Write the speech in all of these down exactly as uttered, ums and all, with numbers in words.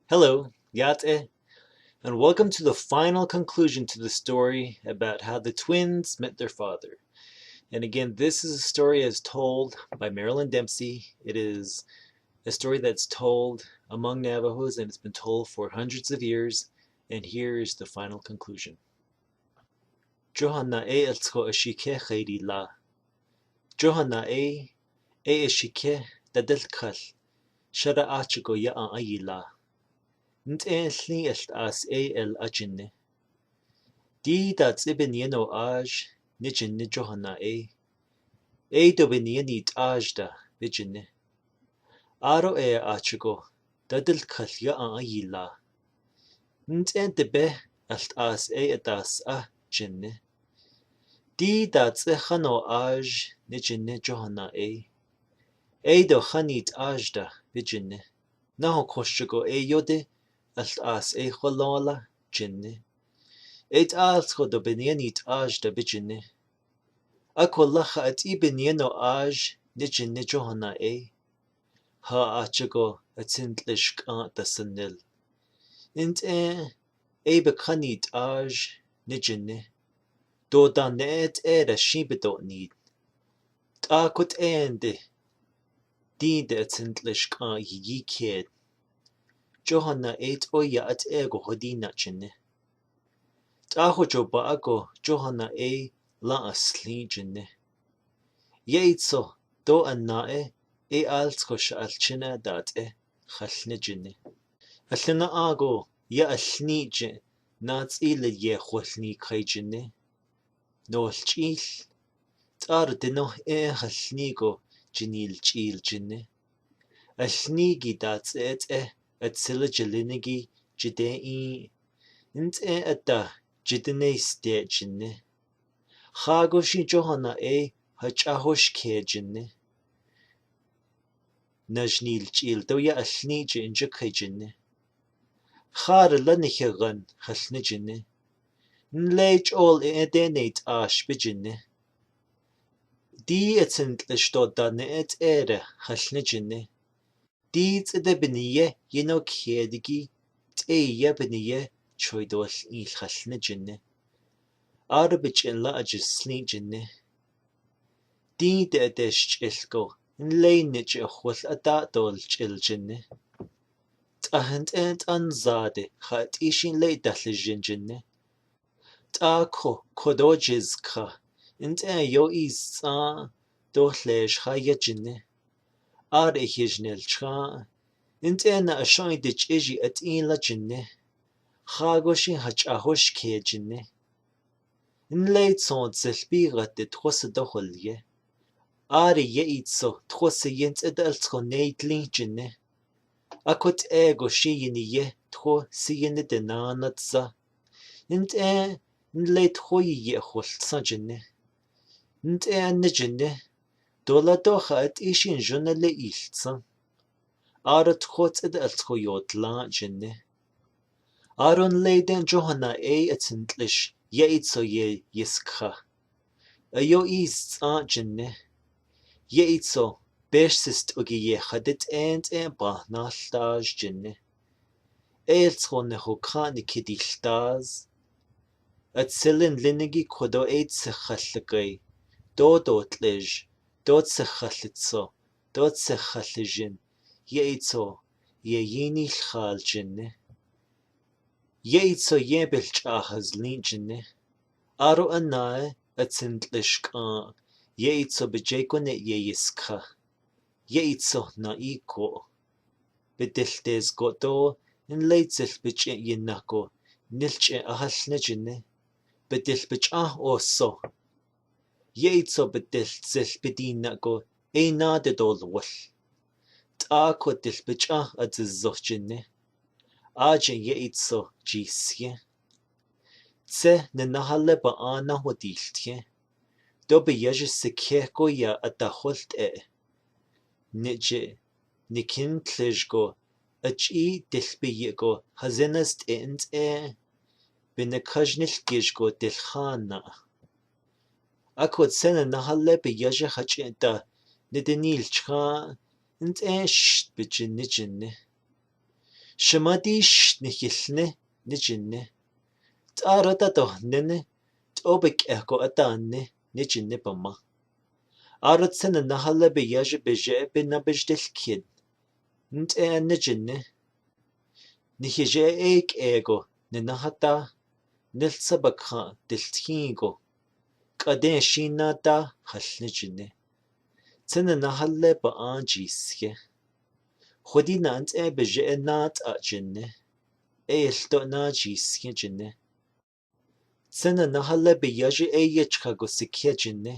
Hello, Yate, and welcome to the final conclusion to the story about how the twins met their father. And again, this is a story as told by Marilyn Dempsey. It is a story that's told among Navajos, and it's been told for hundreds of years. And here is the final conclusion. Johana e el tsko a shike khairi la. Johana e, e a shike da del khal. Shara a chiko ya a ayi la. Nt e li el as e el a jinne. Di da tsi bin yeno aj, ni jinne Johana e. E do bin yeni taj da, bi jinne. Aro e a chiko, da del khal ya a ayi la. Nt e te be, el as e a das a jinne. Di da tsi khano aj, ni jinne Johana e. E do khani taj da, bi jinne. Naho khosh chiko e yode, el as e kholola jinne. E ta al tsko do bin yeni taj da bi jinne. A khola kha at i bin yeno aj, ni jinne Johana e. Ha a chiko a tsin tlish ka ta sanel. Nt e, e be khani taj, ni jinne. Do da ne et e da shi be do ni. Ta kut en de. Di de a tsin tlish ka yi yi khet. Johana e to ya at e go hodi na jinne. Ta ho jo ba a go Johana e la a sli jinne. Ye i tso, do an na e, e al tsko sha al china dat e, khal ni jinne. A lina a go, ya a lni je, na tsi le ye khol ni khai jinne. No chil, tar de no e khal ni go, jinil chil jinne. A lni gi dat e e, a tsila jilini gi, jide i, nt e a ta, jidene ste jinne. Kha go shi Johana e, ha cha hosh khe jinne. Na jnil chil do ya a lni je inje khe jinne. Kha re la ni khe gan, khal ni jinne. N lei chol e e de ne ta ash bi jinne. Di a tsin tlish do da ne et e re, khal ni jinne. Di tsi de bin ye, yeno khe digi, tse ye bin ye, choi do i khal ni jinne. Ar bi chin la a jis ni jinne. Di de a de shil ko, n lei ni je khol a da dol chil jinne. Ta han ten tan za de, kha ti shin lei da le jin jinne. Ta ko, ko do jiz kha, n ten yo i sa, do le sha ya jinne. Ar e hij nel cha, n ten na a shoi de chiji at i la jinne. Kha go shi ha cha hosh khe jinne. N lei tso zil bi gat de tho se do hol ye. Ar ye i tso, tho se yen tse dal tso nei tling jinne. A kot e go shi yin ye, tho se yin de na nat sa. N ten, n lei tho ye ye hol sa jinne. N ten ne jinne. Do la do kha at i shin jun le il sa. Ar tho tse dal tso yot la jinne. Aron lei den Johana e a tsin tlish, ye i tso ye yis kha. A yo i sa jinne. Ye i tso, besh sis tu gi ye kha de ten ten ba na taj jinne. El tso ne ho kha ni ki di taz. A tsilin lini gi ko do e tse khal le kai. Do do tlish, do tse khal le tso. Do tse khal le jin, ye i tso, ye yini khal jinne. Ye i tso ye bil cha ha zli jinne. Aro an na e a tsin tlish ka, ye i tso bi je ko ne ye yis kha. Ye i tso na i ko. Bi dil tez ko do, n lei zil bi che yin na ko, nil che a hal ne jinne. Bi dil bi cha o so. Ye i tso bi dil zil bi di na ko, e na de dol wal. Ta ko dil bi cha a zi zo jinne. A jin ye i tso ji sie. Tse ne na hal le ba a na ho dil tie. Do bi ya ji se khe ko ya a ta hol te. Ne je, ne kin tlish ko, a chi dil bi ye ko, ha zenas te n te. Bi ne kaj nil kish ko dil khana. A ko tse ne na hal le bi ya ji ha chi ta, ne de nil cha, n te sh bi jin ni jinne. Shemadish ni hil ne, ni jin ne. Taro ta toh ne ne, to bek eh ko atan ne, ni jin ne pama. Aro tsen na hala be yaji be je be na be jdel kid. Nte an ni jin ne. Ni hi je ek ego, ni na hata, nil sabak ha, dil thingo. Kade shi na ta, hal ni jin ne. Tsen na hala ba an jis ke. Hodi na ant e be je e na ta jin ne. E il to na jis ke jin ne. Tsen na hala be yaji e yech ka go sikhia jin ne.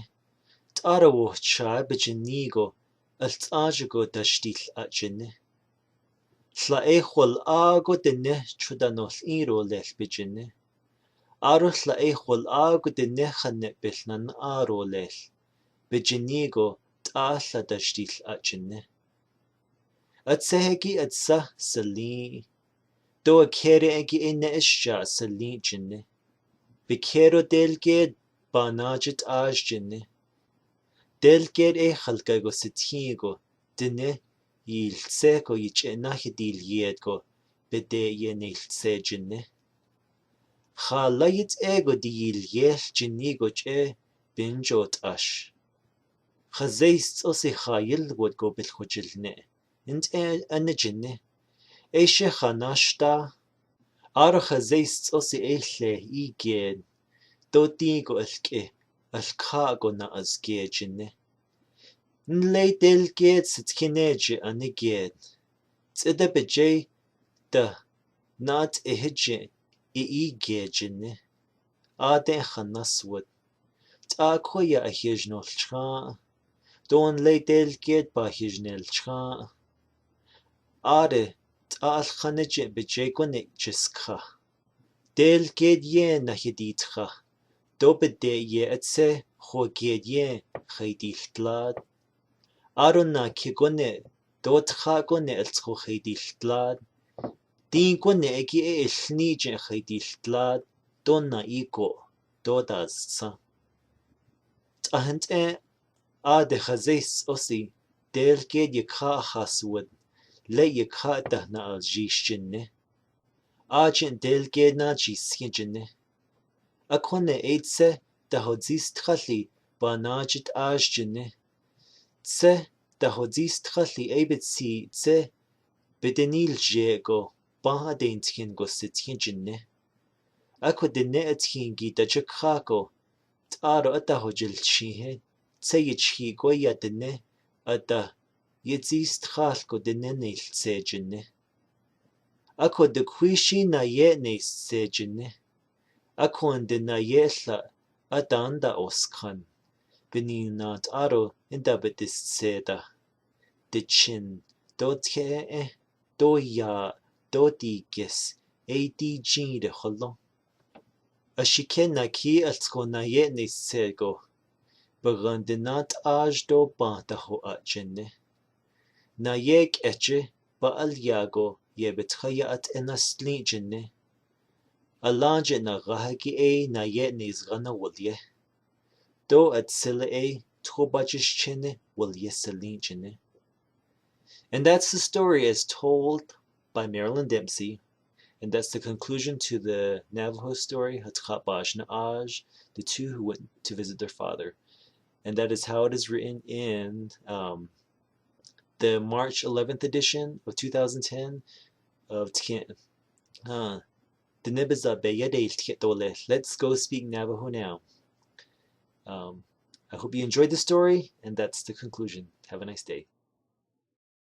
Tara wo cha be jin ni go, al tsa ji go da shdil a jin ne. Hla e hol a go de ne, chuda no i ro lel be jin ne. Aro hla e hol a go de ne khan ne be hlan a ro lel. Be jin ni go, ta hla da shdil a jin ne. At se hegi at sa sali. Do a kere egi e ne isha sali jin ne. Be kero del ged ba na jit aj jin ne. Del ged e halka go sithigo, de ne, yil se go yich e na hi dil yed go, be de ye nil se jin ne. Hala yit e go di yil yel jin ni go che, bin jo tash. Khazeis tsosi khayil wot go bil khojil ne. Int e an ne jin ne. E she khanash ta. Aro khazeis tsosi e hle i gen. Do ti go al ke, al kha go na az ge jin ne. Nlei del ged sit kine je an ne ged. Tsida be je ta na at e he je i i ge jin ne. A de khanas wot. Ta ko ya a hij nol cha. Don lei del ged ba hij nel cha. Are, ta al khane je be je ko ne jis kha. Del ged ye na hi di tha. Do be de ye at se ho ged ye khai di tlad. Aro na ki ko ne, do tha ko ne al tho khai di tlad. Di ko ne eki e il ni je khai di tlad. Do na i ko, do da sa. Ahant e, a de khazeis osi, del ged ye kha khas wot, le ye kha ta na al ji shin ne. A jin del ged na ji skin jin ne. A ko ne e tse, ta ho zis tkhali, ba na jit a jin ne. Tse, ta ho zis tkhali e bet si tse, be de nil je go, ba a den tien go sit tien jin ne. A ko de ne a tien gi ta je kha go, ta ro a ta ho jil chi he, tse ye chi go ya de ne, a ta, ye zis tkhal go de ne nil se jin ne. A ko de khui shi na ye ne se jin ne. A ko de na ye hla, a dan da os khan. Bini na ta ro, inda be dis se da. De chin, do te e, do ya, do di gis, e di ji de holong. A shi ke na ki al tsko na ye ne se go. Ba gan de na ta aj do ba ta ho a jin ne. Na ye k eche, ba al ya go, ye bet kha ya at e na sli jin ne. A la je na ga ha ki e na ye ne zga na wol ye. Do at sila e, to ba jish chene, wol ye sili jin ne. And that's the story as told by Marilyn Dempsey. And that's the conclusion to the Navajo story, Hatkhat Baj Na'aj, the two who went to visit their father. And that is how it is written in, um, the March eleventh edition of two thousand ten of Tien. Uh, the Nibizabeyede Tietole. Let's go speak Navajo now. Um, I hope you enjoyed the story, and that's the conclusion. Have a nice day.